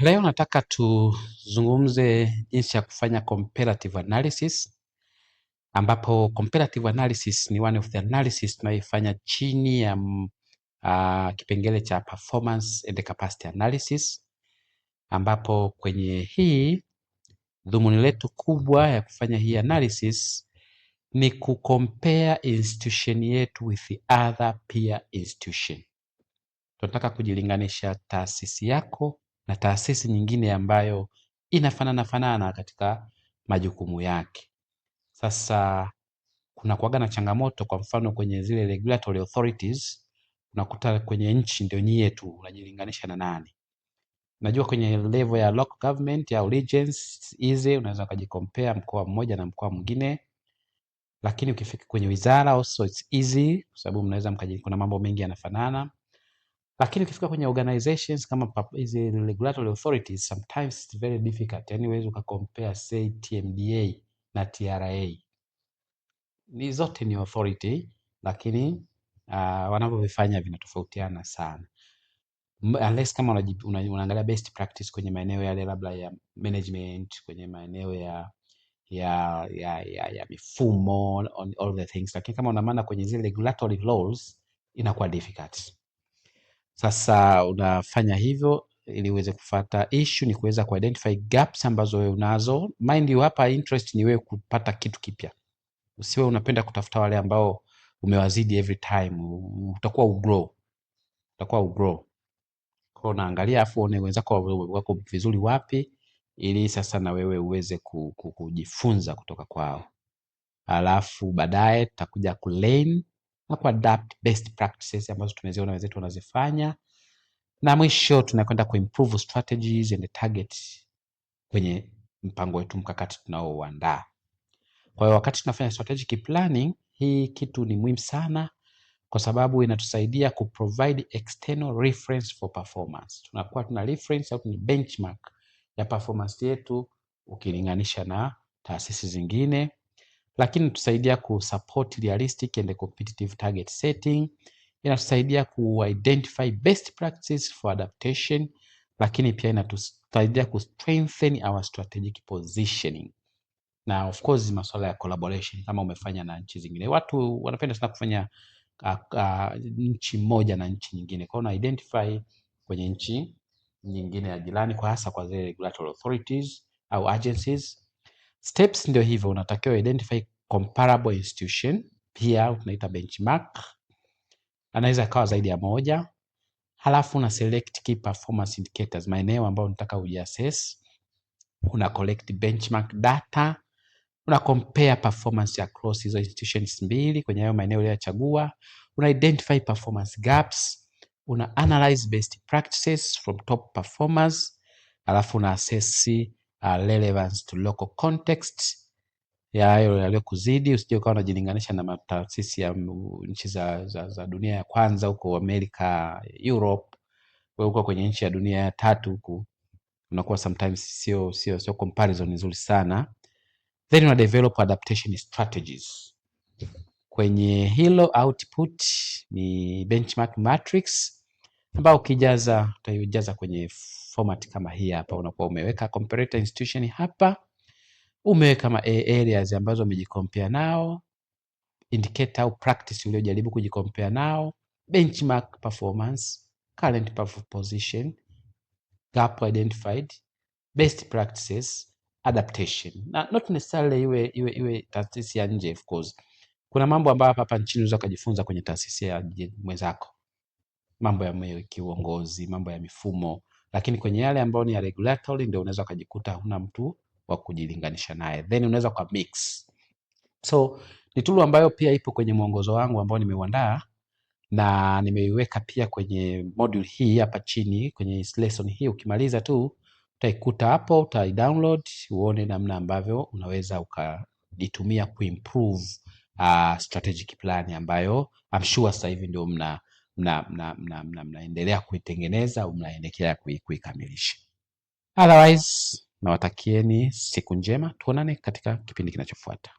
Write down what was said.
Leo nataka tuzungumze jinsi ya kufanya comparative analysis, ambapo comparative analysis ni one of the analysis tunayoifanya chini ya kipengele cha performance and capacity analysis, ambapo kwenye hii dhumuni letu kubwa ya kufanya hii analysis ni kucompare institution yetu with the other peer institution. Tunataka kujilinganisha taasisi yako na taasisi nyingine ambayo inafanana fanana katika majukumu yake. Sasa kuna kuwaga na changamoto, kwa mfano kwenye zile regulatory authorities, unakuta kwenye nchi ndio nyie tu unajilinganisha na nani? Najua kwenye level ya local government au regions hizi unaweza ukajicompare mkoa mmoja na mkoa mwingine, lakini ukifika kwenye wizara also it's easy kwa sababu mnaweza mkaji, kuna mambo mengi yanafanana. Lakini ukifika kwenye organizations kama hizi regulatory authorities, sometimes it's very difficult. Yani huwezi ukacompare, say, TMDA na TRA, ni zote ni authority, lakini wanavyovifanya vinatofautiana sana, unless kama unaangalia best practice kwenye maeneo yale labda ya management, kwenye maeneo ya mifumo on all the things, lakini kama una maana kwenye zile regulatory laws inakuwa difficult. Sasa unafanya hivyo ili uweze kufata issue ni kuweza kuidentify gaps ambazo wewe unazo. Mind you, hapa interest ni wewe kupata kitu kipya. Usiwe unapenda kutafuta wale ambao umewazidi every time, utakuwa ugrow, utakuwa ugrow. Kwa unaangalia afu uone wenzako wako vizuri wapi, ili sasa na wewe uweze kujifunza kutoka kwao. Alafu baadaye tutakuja kulearn na kuadapt best practices ambazo tumeziona wenzetu wanazifanya, na mwisho tunakwenda kuimprove strategies and target kwenye mpango wetu mkakati tunaouandaa. Kwa hiyo wakati tunafanya strategic planning, hii kitu ni muhimu sana kwa sababu inatusaidia kuprovide external reference for performance. Tunakuwa tuna reference au tuna benchmark ya performance yetu ukilinganisha na taasisi zingine, lakini inatusaidia kusupport realistic and competitive target setting, inatusaidia ku-identify best practices for adaptation, lakini pia inatusaidia ku-strengthen our strategic positioning na of course masuala ya collaboration kama umefanya na nchi zingine. Watu wanapenda sana kufanya nchi moja na nchi nyingine, kwa hiyo una identify kwenye nchi nyingine ya jirani, kwa hasa kwa zile regulatory authorities au agencies. Steps ndio hivyo, unatakiwa identify comparable institution, pia tunaita benchmark, anaweza akawa zaidi ya moja. Halafu una select key performance indicators, maeneo ambayo unataka ujiassess, una collect benchmark data, una compare performance across hizo institutions mbili kwenye hayo maeneo uliyochagua, una identify performance gaps, una analyze best practices from top performers, alafu una assess relevance to local context ya hayo yaliyokuzidi. Usije ukawa unajilinganisha na taasisi ya nchi za dunia ya kwanza huko Amerika, Europe, wewe uko kwenye nchi ya dunia ya tatu huku, unakuwa sometimes sio comparison nzuri sana. Then una develop adaptation strategies. Kwenye hilo output ni benchmark matrix ambao ukijaza utaijaza kwenye format kama hii hapa. Unakuwa umeweka comparator institution hapa, umeweka ma areas ambazo umejicompare nao, indicator au practice uliojaribu kujicompare nao, benchmark performance, current position, gap identified, best practices, adaptation. Na not necessarily iwe taasisi ya nje, of course. Kuna mambo ambayo hapa nchini unaweza kujifunza kwenye taasisi ya mwenzako, mambo ya kiuongozi, mambo ya mifumo, lakini kwenye yale ambayo ni ya regulatory ndio unaweza ukajikuta huna mtu wa kujilinganisha naye, then unaweza kwa mix. So ni tool ambayo pia ipo kwenye mwongozo wangu ambao nimeuandaa na nimeiweka pia kwenye module hii hapa chini kwenye lesson hii. Ukimaliza tu utaikuta hapo, utai-download uone namna ambavyo unaweza ukaitumia kuimprove strategic plan ambayo I'm sure sasa hivi ndio mnaendelea kuitengeneza au mnaelekea kuikamilisha. Otherwise nawatakieni siku njema, tuonane katika kipindi kinachofuata.